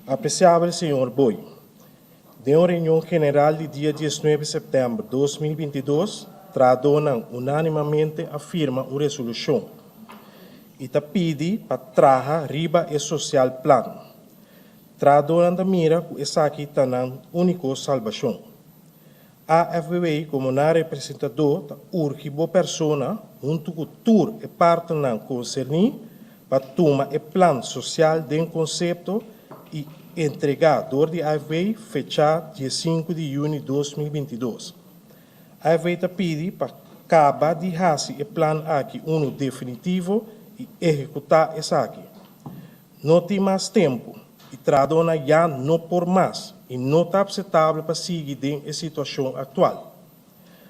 Apresiabel señor Booi, den un reunion general di dia 19 di sèptèmber di 2022, trahadónan unánimemente a firma un resolushon i ta pidi pa traha riba e social plan. Trahadónan ta mira ku esaki ta nan úniko salbashon. AFBW, komo nan representadó, ta urgi bo persona, huntu ku tur e partnernan konserní, pa tuma e plan sosial den konsepto i entregá dor di AFBW fecha dia 5 di yüni di 2022. AFBW ta pidi pa kaba di hasi e plan aki unu definitivo i ehekutá esaki. No tin mas tempu i trahadónan ya no por mas i no ta aseptabel pa sigui den e situashon aktual.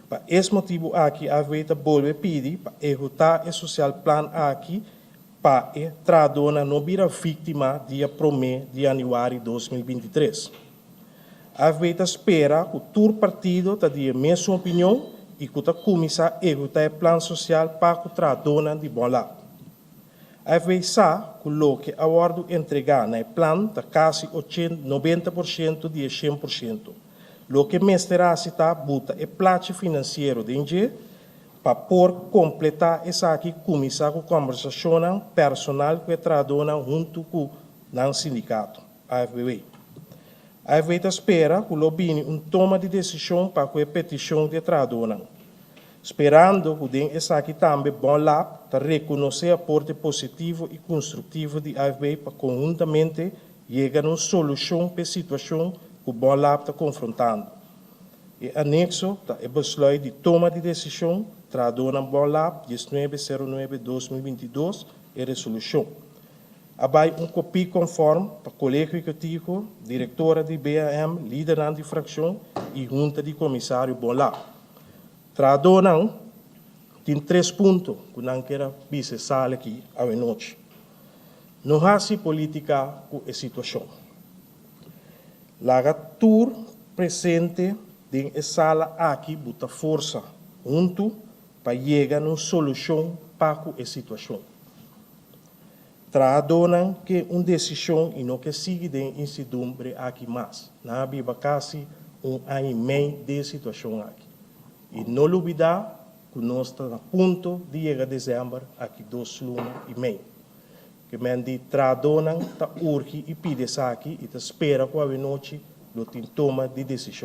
Pa e motibu aki AFBW ta bolbe pidi pa ehekutá e social plan aki pa e trahadónan no bira víktima dia 1 di yanüari di 2023. AFBW ta spera ku tur partido ta di mesun opinion i ku ta kuminsá ehekutá e plan sosial pa e trahadónan di Bonlab. AFBW sa ku loke a wòrdu entregá na plan ta kasi 80, 90% di 100%. Loke mester ta buta e plachi finansiero den dje pa por kompletá esaki, kuminsá ku kombersashon personal ku e trahadónan huntu ku nan sindikato, AFBW. AFBW ta spera ku lo bini un toma di desishon pa e petishon di trahadónan. Sperando ku den esaki tambe Bonlab ta rekonosé aporte positivo i konstruktivo di AFBW pa konhuntamente yega na un solushon pa e situashon ku Bonlab ta konfrontando. E anekso ta e besluit di toma di desishon trahadónan Bonlab 1909-2022 e resolushon. A bai un kopia konforme pa kolegio ehekutivo, direktora di BAM, lider di frakshon i hunta di komisario Bonlab. Trahadónan tin tres punto ku nan ke bisa sala aki anochi. No hasi polítika ku e situashon. Laga tur presente den e sala aki buta forsa huntu pa yega na un solushon pa e situashon. Trahadónan ke un desishon i no ke sigui den insertidumbre aki mas. Nan a biba kasi un aña i mei di situashon aki. I no lubidá ku nos ta na punto di yega desèmber aki 2 luna i mei. Ke men di trahadónan ta urgi i pidi esaki i ta spera ku anochi lo tin toma di desishon.